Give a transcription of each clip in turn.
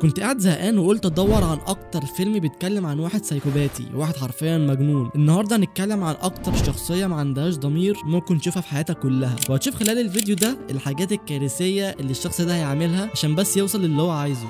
كنت قاعد زهقان وقلت ادور عن اكتر فيلم بيتكلم عن واحد سايكوباتي، واحد حرفيا مجنون. النهارده هنتكلم عن اكتر شخصية ما عندهاش ضمير ممكن تشوفها في حياتك كلها، وهتشوف خلال الفيديو ده الحاجات الكارثية اللي الشخص ده هيعملها عشان بس يوصل للي هو عايزه.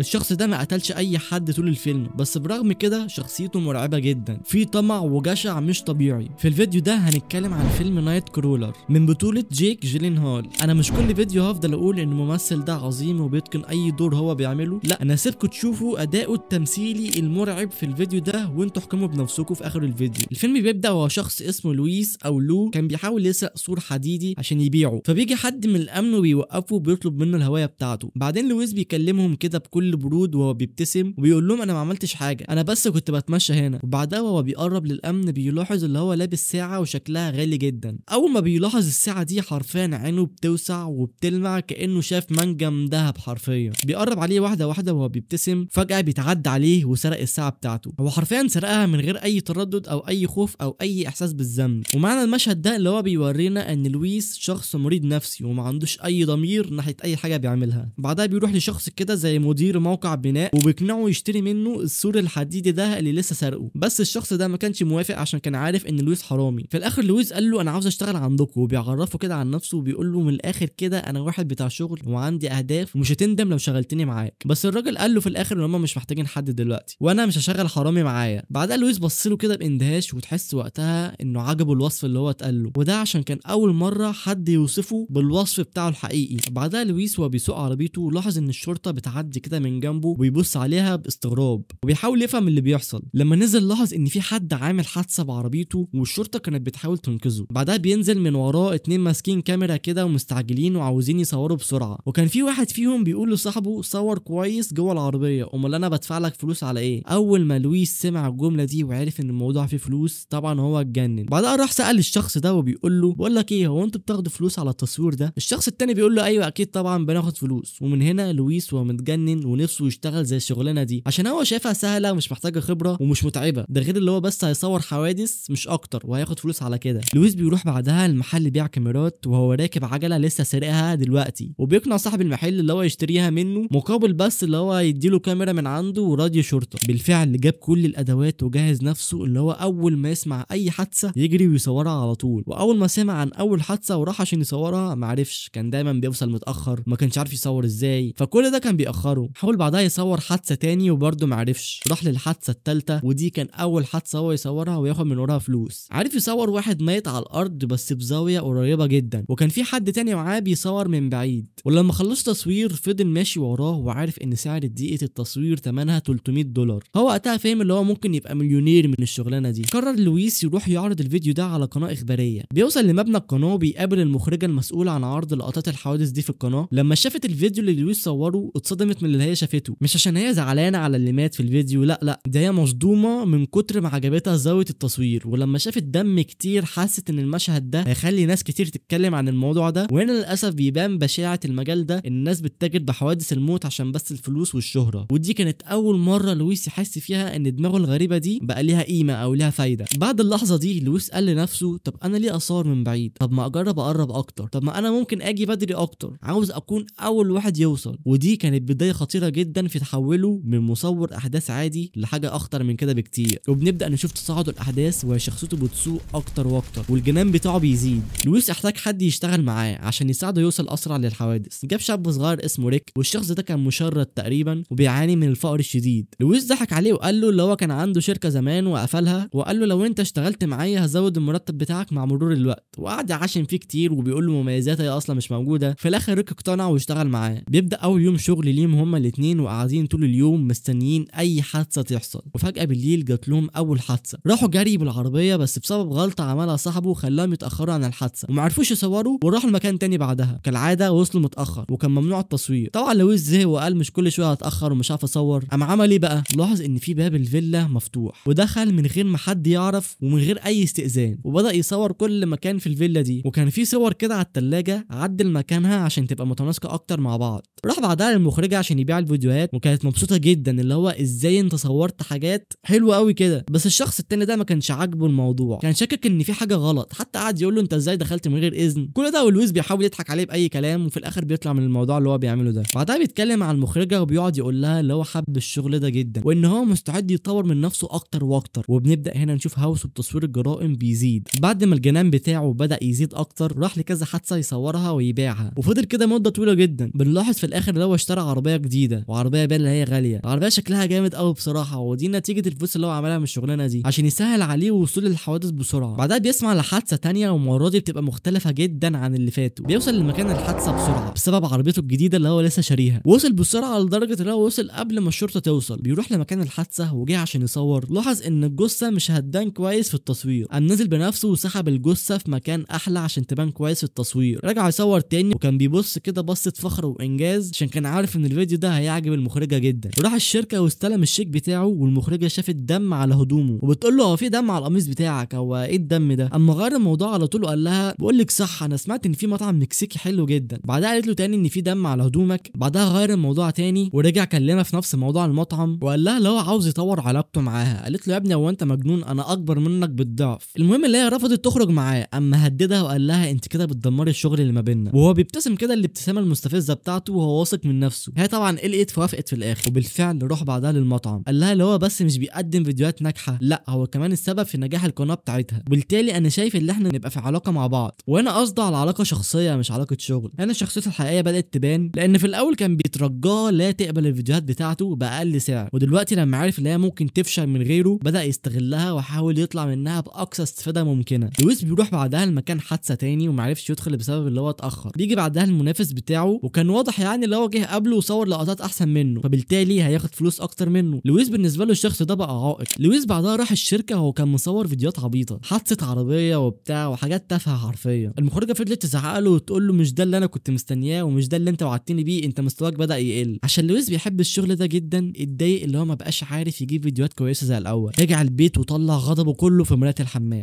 الشخص ده ما قتلش اي حد طول الفيلم، بس برغم كده شخصيته مرعبة جدا، في طمع وجشع مش طبيعي. في الفيديو ده هنتكلم عن فيلم Nightcrawler من بطوله جيك جيلينهال. انا مش كل فيديو هفضل اقول ان الممثل ده عظيم وبيتقن اي دور هو بيعمله، لا انا هسيبكم تشوفوا اداؤه التمثيلي المرعب في الفيديو ده وانتوا احكموا بنفسكم في اخر الفيديو. الفيلم بيبدا وهو شخص اسمه لويس او لو كان بيحاول يسرق سور حديدي عشان يبيعه، فبيجي حد من الامن وبيوقفه وبيطلب منه الهوية بتاعته. بعدين لويس بيكلمهم كده بكل برود وهو بيبتسم وبيقول لهم انا ما عملتش حاجة، انا بس كنت بتمشى هنا. وبعدها وهو بيقرب للامن بيلاحظ اللي هو لابس ساعة وشكلها غالي جدا. اول ما بيلاحظ الساعة دي حرفيا عينه بتوسع وبتلمع كانه شاف منجم ذهب حرفيا. بيقرب عليه واحدة واحدة وهو بيبتسم، فجاة بيتعدى عليه وسرق الساعة بتاعته. هو حرفيا سرقها من غير اي تردد او اي خوف او اي احساس بالذنب. ومعنى المشهد ده اللي هو بيورينا ان لويس شخص مريض نفسي وما عندوش اي ضمير ناحية اي حاجة بيعملها. بعدها بيروح لشخص كده زي مدير موقع بناء وبيقنعه يشتري منه السور الحديدي ده اللي لسه سرقه، بس الشخص ده ما كانش موافق عشان كان عارف ان لويس حرامي. في الاخر لويس قال له انا عاوز اشتغل عندكم، وبيعرفه كده عن نفسه وبيقول له من الاخر كده انا واحد بتاع شغل وعندي اهداف ومش هتندم لو شغلتني معاك. بس الراجل قال له في الاخر ان هم مش محتاجين حد دلوقتي وانا مش هشغل حرامي معايا. بعدها لويس بص له كده باندهاش وتحس وقتها انه عجبه الوصف اللي هو اتقال له، وده عشان كان اول مرة حد يوصفه بالوصف بتاعه الحقيقي. بعدها لويس وهو بيسوق عربيته لاحظ ان الشرطة بتعدي كده من جنبه وبيبص عليها باستغراب وبيحاول يفهم اللي بيحصل. لما نزل لاحظ ان في حد عامل حادثه بعربيته والشرطة كانت بتحاول تنقذه. بعدها بينزل من وراه اتنين ماسكين كاميرا كده ومستعجلين وعاوزين يصوروا بسرعة، وكان في واحد فيهم بيقول لصاحبه صور كويس جوه العربية، امال انا بدفع لك فلوس على ايه؟ اول ما لويس سمع الجملة دي وعرف ان الموضوع فيه فلوس طبعا هو اتجنن. بعدها راح سال الشخص ده وبيقول له بقول لك ايه، هو انتوا بتاخدوا فلوس على التصوير ده؟ الشخص التاني بيقول له ايوه اكيد طبعا بناخد فلوس. ومن هنا لويس وهو متجنن ونفسه يشتغل زي الشغلانة دي عشان هو شايفها سهلة ومش محتاجه خبره ومش متعبة، ده غير اللي هو بس هيصور حوادث مش اكتر وهياخد فلوس على كده. لويس بيروح بعدها المحل بيع كاميرات وهو راكب عجله لسه سارقها دلوقتي، وبيقنع صاحب المحل اللي هو يشتريها منه مقابل بس اللي هو يديله كاميرا من عنده وراديو شرطه. بالفعل جاب كل الادوات وجهز نفسه اللي هو اول ما يسمع اي حادثه يجري ويصورها على طول. واول ما سمع عن اول حادثه وراح عشان يصورها معرفش، كان دايما بيوصل متاخر ما كانش عارف يصور ازاي، فكل ده كان بيأخره. حاول بعدها يصور حادثه تاني وبرده معرفش، راح للحادثه الثالثة ودي كان اول حادثه هو يصورها وياخد من وراها فلوس. عارف يصور واحد ميت على الارض بس بزاوية قريبه جدا، وكان في حد تاني معاه بيصور من بعيد. ولما خلص تصوير فضل ماشي وراه وعارف ان سعر دقيقة التصوير ثمنها $300. هو وقتها فهم اللي هو ممكن يبقى مليونير من الشغلانة دي. قرر لويس يروح يعرض الفيديو ده على قناة اخبارية. بيوصل لمبنى القناة وبيقابل المخرجة المسؤولة عن عرض لقطات الحوادث دي في القناة. لما شافت الفيديو اللي لويس صوره اتصدمت من اللي هي شافته، مش عشان هي زعلانة على اللي مات في الفيديو، لا لا، ده هي مصدومة من كتر ما عجبتها زاوية التصوير. ولما شافت دم كتير حست ان المشهد ده هيخلي ناس كتير تتكلم عن الموضوع ده. وهنا للاسف بيبان بشاعه المجال ده، الناس بتتاجر بحوادث الموت عشان بس الفلوس والشهرة. ودي كانت اول مرة لويس يحس فيها ان دماغه الغريبة دي بقى ليها قيمة او ليها فايده. بعد اللحظة دي لويس قال لنفسه طب انا ليه اصور من بعيد؟ طب ما اجرب اقرب اكتر، طب ما انا ممكن اجي بدري اكتر، عاوز اكون اول واحد يوصل. ودي كانت بداية خطيرة جدا في تحوله من مصور احداث عادي لحاجة اخطر من كده بكتير. وبنبدا نشوف تصاعد الاحداث وهي شخصيته بتسوء اكتر واكتر والجنان بتاعه بيزيد. لويس احتاج حد يشتغل معاه عشان يساعده يوصل اسرع للحوادث. جاب شاب صغير اسمه ريك، والشخص ده كان مشرد تقريبا وبيعاني من الفقر الشديد. لويس ضحك عليه وقال له اللي هو كان عنده شركة زمان وقفلها، وقال له لو انت اشتغلت معايا هزود المرتب بتاعك مع مرور الوقت، وقعد يعشم فيه كتير وبيقول له مميزات هي اصلا مش موجودة. في الاخر ريك اقتنع واشتغل معاه. بيبدا اول يوم شغل ليهم هما الاثنين وقاعدين طول اليوم مستنيين اي حادثه تحصل. وفجاة بالليل جات لهم اول حادثه. راحوا جري بالعربية بس بسبب غلطه عملها صاحبه خلاهم يتاخروا عن الحادثة وما عرفوش يصوروا، وراحوا لمكان تاني بعدها. كالعادة وصلوا متاخر وكان ممنوع التصوير. طبعا لويس زهق وقال مش كل شوية هتاخر ومش عارف اصور. قام عمل ايه بقى؟ لاحظ ان في باب الفيلا مفتوح ودخل من غير ما حد يعرف ومن غير اي استئذان، وبدا يصور كل مكان في الفيلا دي. وكان في صور كده على الثلاجة عدل مكانها عشان تبقى متناسقه اكتر مع بعض. راح بعدها للمخرجه عشان يبيع بيبيع الفيديوهات، وكانت مبسوطة جدا اللي هو ازاي انت صورت حاجات حلوة قوي كده. بس الشخص التاني ده ما كانش عاجبه الموضوع، كان شاكك ان في حاجة غلط، حتى قعد يقول له انت ازاي دخلت من غير اذن. كل ده ولويس بيحاول يضحك عليه باي كلام، وفي الاخر بيطلع من الموضوع اللي هو بيعمله ده. بعدها بيتكلم مع المخرجة وبيقعد يقول لها اللي هو حب الشغل ده جدا وان هو مستعد يطور من نفسه اكتر واكتر. وبنبدا هنا نشوف هوسه بتصوير الجرائم بيزيد. بعد ما الجنان بتاعه بدا يزيد اكتر راح لكذا حادثه يصورها ويبيعها، وفضل كده مده طويلة جدا. بنلاحظ في الاخر اللي هو اشترى عربية جديدة، وعربية باين اللي هي غالية، عربية شكلها جامد قوي بصراحة، ودي نتيجة الفلوس اللي هو عملها من الشغلانة دي عشان يسهل عليه وصول للحوادث بسرعة. بعدها بيسمع لحادثة ثانية، والمرة دي بتبقى مختلفة جدا عن اللي فاتوا. بيوصل لمكان الحادثة بسرعة بسبب عربيته الجديدة اللي هو لسه شاريها، وصل بسرعة لدرجة اللي هو وصل قبل ما الشرطة توصل. بيروح لمكان الحادثة وجه عشان يصور، لاحظ ان الجثة مش هتبان كويس في التصوير، قام نزل بنفسه وسحب الجثة في مكان احلى عشان تبان كويس في التصوير. رجع يصور تاني، وكان بيبص كده بصة فخر وانجاز عشان كان عارف ان الفيديو ده هيعجب المخرجة جدا. راح الشركة واستلم الشيك بتاعه، والمخرجه شافت دم على هدومه وبتقول له هو في دم على القميص بتاعك، هو ايه الدم ده؟ اما غير الموضوع على طول وقال لها بقول لك صح، انا سمعت ان في مطعم مكسيكي حلو جدا. بعدها قالت له تاني ان في دم على هدومك. بعدها غير الموضوع تاني ورجع كلمها في نفس موضوع المطعم وقال لها لو عاوز يطور علاقته معاها. قالت له يا ابني هو انت مجنون، انا اكبر منك بالضعف. المهم اللي هي رفضت تخرج معاه، اما هددها وقال لها انت كده بتدمري الشغل اللي ما بيننا، وهو بيبتسم كده الابتسامة المستفزه بتاعته وهو واثق من نفسه. هي طبعا قلقت فوافقت في الاخر، وبالفعل راح بعدها للمطعم. قال لها اللي هو بس مش بيقدم فيديوهات ناجحة، لا هو كمان السبب في نجاح القناة بتاعتها، وبالتالي انا شايف ان احنا نبقى في علاقة مع بعض، وانا قصدي على علاقة شخصية مش علاقة شغل. هنا شخصيته الحقيقية بدات تبان، لان في الاول كان بيترجاها لا تقبل الفيديوهات بتاعته باقل سعر، ودلوقتي لما عرف ان هي ممكن تفشل من غيره بدا يستغلها وحاول يطلع منها باقصى استفاده ممكنة. لويس بيروح بعدها لمكان حادثه تاني ومعرفش يدخل بسبب اللي هو اتاخر. بيجي بعدها المنافس بتاعه، وكان واضح يعني اللي هو جه قبله وصور لقطات احسن منه، فبالتالي هياخد فلوس اكتر منه. لويس بالنسبة له الشخص ده بقى عائق. لويس بعدها راح الشركة وهو كان مصور فيديوهات عبيطه، حادثه عربية وبتاع وحاجات تافهة حرفيا. المخرجة فضلت تزعق له وتقول له مش ده اللي انا كنت مستنياه ومش ده اللي انت وعدتني بيه، انت مستواك بدا يقل. عشان لويس بيحب الشغل ده جدا اتضايق اللي هو ما بقاش عارف يجيب فيديوهات كويسة زي الاول. رجع البيت وطلع غضبه كله في مراية الحمام.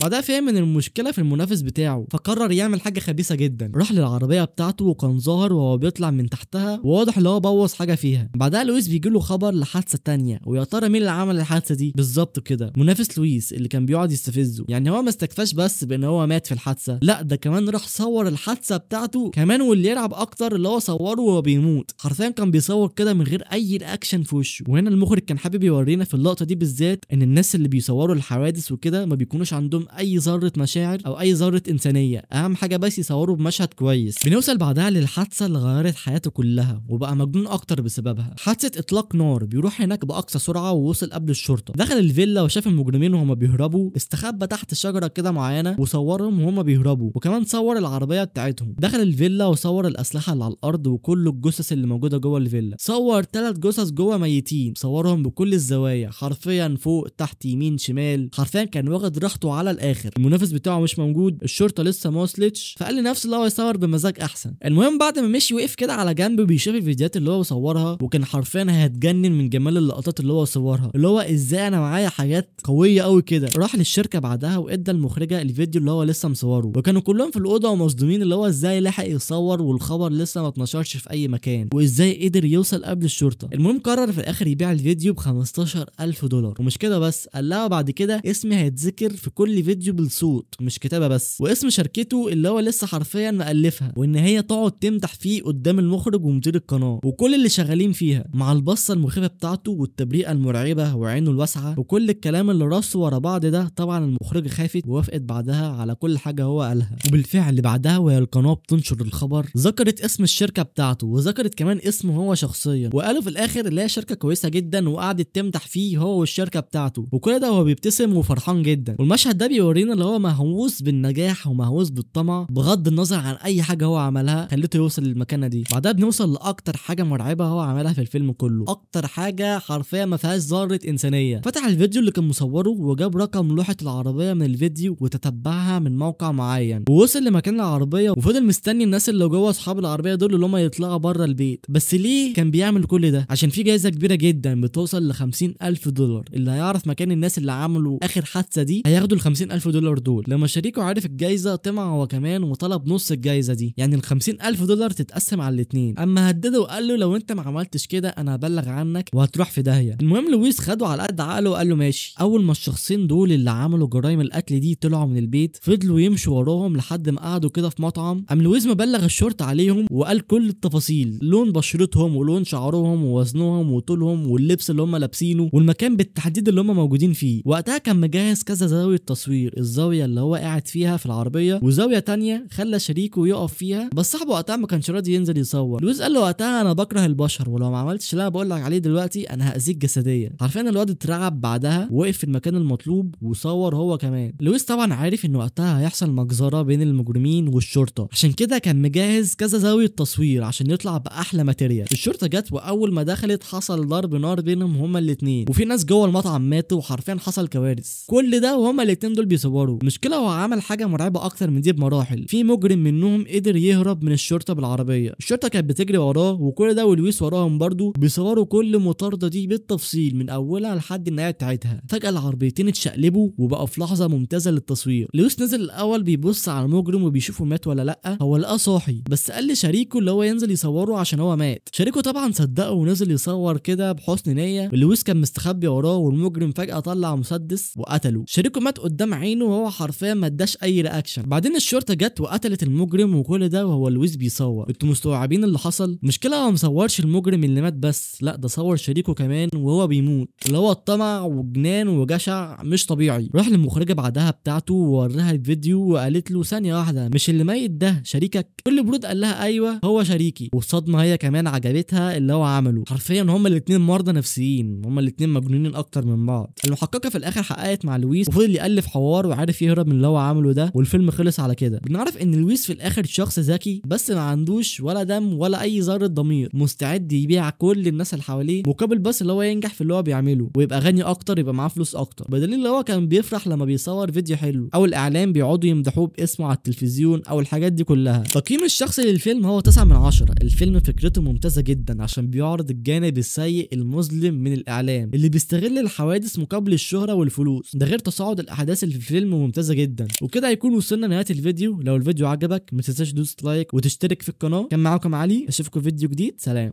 بعدها فهم ان المشكلة في المنافس بتاعه، فقرر يعمل حاجة خبيثة جدا. راح للعربية بتاعته وكان ظاهر وهو بيطلع من تحتها، وواضح ان هو بوظ حاجة فيها. بعدها لويس بيجي له خبر لحادثة ثانية، ويا ترى مين اللي عمل الحادثة دي بالظبط كده؟ منافس لويس اللي كان بيقعد يستفزه. يعني هو ما استكفاش بس بان هو مات في الحادثة، لا ده كمان راح صور الحادثة بتاعته كمان، واللي يلعب اكتر اللي هو صوره وهو بيموت. حرفيا كان بيصور كده من غير اي reaction في وشه. وهنا المخرج كان حابب يورينا في اللقطة دي بالذات ان الناس اللي بيصوروا الحوادث وكده ما بيكونوش عندهم اي ذره مشاعر او اي ذره انسانيه، اهم حاجة بس يصوروا بمشهد كويس. بنوصل بعدها للحادثه اللي غيرت حياته كلها وبقى مجنون اكتر بسببها، حادثه اطلاق نار. بيروح هناك باقصى سرعة ووصل قبل الشرطة، دخل الفيلا وشاف المجرمين وهما بيهربوا، استخبى تحت شجرة كده معينة وصورهم وهما بيهربوا، وكمان صور العربية بتاعتهم. دخل الفيلا وصور الاسلحة اللي على الارض وكل الجثث اللي موجودة جوه الفيلا، صور 3 جثث جوه ميتين، صورهم بكل الزوايا حرفيا فوق تحت يمين شمال، حرفيا كان واخد راحته على الاخر. المنافس بتاعه مش موجود، الشرطة لسه ما وصلتش، فقال لنفسه اللي هو يصور بمزاج احسن. المهم بعد ما مشي وقف كده على جنب بيشوف الفيديوهات اللي هو صورها، وكان حرفيا هيتجنن من جمال اللقطات اللي هو صورها، اللي هو ازاي انا معايا حاجات قوية قوي كده. راح للشركة بعدها وادى المخرجة الفيديو اللي هو لسه مصوره، وكانوا كلهم في الاوضة ومصدومين اللي هو ازاي لحق يصور والخبر لسه ما اتنشرش في اي مكان، وازاي قدر يوصل قبل الشرطة. المهم قرر في الاخر يبيع الفيديو ب 15000 دولار، ومش كده بس، قال لها بعد كده اسمي هيتذكر في كل فيديو بالصوت مش كتابه بس، واسم شركته اللي هو لسه حرفيا مألفها، وان هي تقعد تمدح فيه قدام المخرج ومدير القناة وكل اللي شغالين فيها، مع البصه المخيفة بتاعته والتبريئه المرعبة وعينه الواسعة وكل الكلام اللي راسه ورا بعض ده. طبعا المخرج خافت ووافقت بعدها على كل حاجة هو قالها، وبالفعل بعدها وهي القناة بتنشر الخبر ذكرت اسم الشركة بتاعته وذكرت كمان اسمه هو شخصيا، وقالوا في الاخر اللي هي شركة كويسة جدا، وقعدت تمدح فيه هو والشركة بتاعته، وكل ده وهو بيبتسم وفرحان جدا. والمشهد ده بيورينا اللي هو مهووس بالنجاح ومهووس بالطمع بغض النظر عن اي حاجة هو عملها خلته يوصل للمكانه دي. بعدها بنوصل لاكتر حاجة مرعبة هو عملها في الفيلم كله، اكتر حاجة حرفيا ما فيهاش ذره انسانيه. فتح الفيديو اللي كان مصوره وجاب رقم لوحة العربية من الفيديو وتتبعها من موقع معين، ووصل لمكان العربية وفضل مستني الناس اللي جوه اصحاب العربية دول اللي هم يطلعوا بره البيت. بس ليه كان بيعمل كل ده؟ عشان في جايزة كبيرة جدا بتوصل ل 50000 دولار، اللي هيعرف مكان الناس اللي عملوا اخر حادثه دي هياخدوا ال 50000 50000 دولار دول. لما شريكه عرف الجايزة طمع هو كمان وطلب نص الجايزة دي، يعني ال 50000 دولار تتقسم على الاثنين. اما هدده وقال له لو انت ما عملتش كده انا هبلغ عنك وهتروح في داهية. المهم لويس خده على قد عقله وقال له ماشي. اول ما الشخصين دول اللي عملوا جرائم القتل دي طلعوا من البيت، فضلوا يمشوا وراهم لحد ما قعدوا كده في مطعم. قام لويس مبلغ الشرطة عليهم وقال كل التفاصيل، لون بشرتهم ولون شعرهم ووزنهم وطولهم واللبس اللي هم لابسينه والمكان بالتحديد اللي هم موجودين فيه. وقتها كان مجهز كذا زاوية تصوير، الزاوية اللي هو قاعد فيها في العربية وزاويه تانية خلى شريكه يقف فيها، بس صاحبه وقتها ما كانش راضي ينزل يصور. لويس قال له وقتها انا بكره البشر ولو ما عملتش اللي انا بقول لك عليه دلوقتي انا هاذيك جسديا. عارفين الواد اترعب بعدها، وقف في المكان المطلوب وصور هو كمان. لويس طبعا عارف ان وقتها هيحصل مجزرة بين المجرمين والشرطة، عشان كده كان مجهز كذا زاوية تصوير عشان يطلع باحلى material. الشرطة جت واول ما دخلت حصل ضرب نار بينهم هما الاثنين، وفي ناس جوه المطعم ماتوا وحرفيا حصل كوارث. كل ده وهما الاثنين دول بيصوروا. المشكلة هو عمل حاجة مرعبة اكتر من دي بمراحل، في مجرم منهم قدر يهرب من الشرطة بالعربية، الشرطة كانت بتجري وراه وكل ده ولويس وراهم برضو بيصوروا كل مطاردة دي بالتفصيل من اولها لحد النهاية بتاعتها. فجاة العربيتين اتشقلبوا وبقوا في لحظة ممتازة للتصوير. لويس نزل الاول بيبص على المجرم وبيشوفه مات ولا لا، هو لقاه صاحي بس قال لشريكه اللي هو ينزل يصوره عشان هو مات. شريكه طبعا صدقه ونزل يصور كده بحسن نيه، لويس كان مستخبي وراه والمجرم فجاة طلع مسدس وقتله. شريكه مات قدام عينه وهو حرفيا ما اداش اي reaction. بعدين الشرطة جت وقتلت المجرم وكل ده وهو لويس بيصور. انتوا مستوعبين اللي حصل؟ المشكلة هو ما صورش المجرم اللي مات بس، لا ده صور شريكه كمان وهو بيموت، اللي هو الطمع وجنان وجشع مش طبيعي. راح للمخرجه بعدها بتاعته ووراها الفيديو وقالت له ثانية واحدة، مش اللي ميت ده شريكك؟ كل برود قال لها ايوه هو شريكي. والصدمه هي كمان عجبتها اللي هو عمله. حرفيا هما الاثنين مرضى نفسيين، هما الاثنين مجنونين اكتر من بعض. المحققه في الاخر حققت مع لويس وفضل يالف حوار وعارف يهرب من اللي هو عمله ده، والفيلم خلص على كده. بنعرف ان لويس في الاخر شخص ذكي بس ما عندوش ولا دم ولا اي ذره ضمير، مستعد يبيع كل الناس اللي حواليه مقابل بس اللي هو ينجح في اللي هو بيعمله ويبقى غني اكتر، يبقى معاه فلوس اكتر. بدليل اللي هو كان بيفرح لما بيصور فيديو حلو او الاعلام بيقعدوا يمدحوه باسمه على التلفزيون او الحاجات دي كلها. تقييم الشخصي للفيلم هو 9 من 10. الفيلم فكرته ممتازة جدا عشان بيعرض الجانب السيء المظلم من الاعلام اللي بيستغل الحوادث مقابل الشهرة والفلوس، ده غير تصاعد الاحداث اللي في الفيلم ممتازة جدا. وكده هيكون وصلنا لنهاية الفيديو. لو الفيديو عجبك ما تنساش تدوس like وتشترك في القناة. كان معاكم علي، اشوفكم في فيديو جديد، سلام.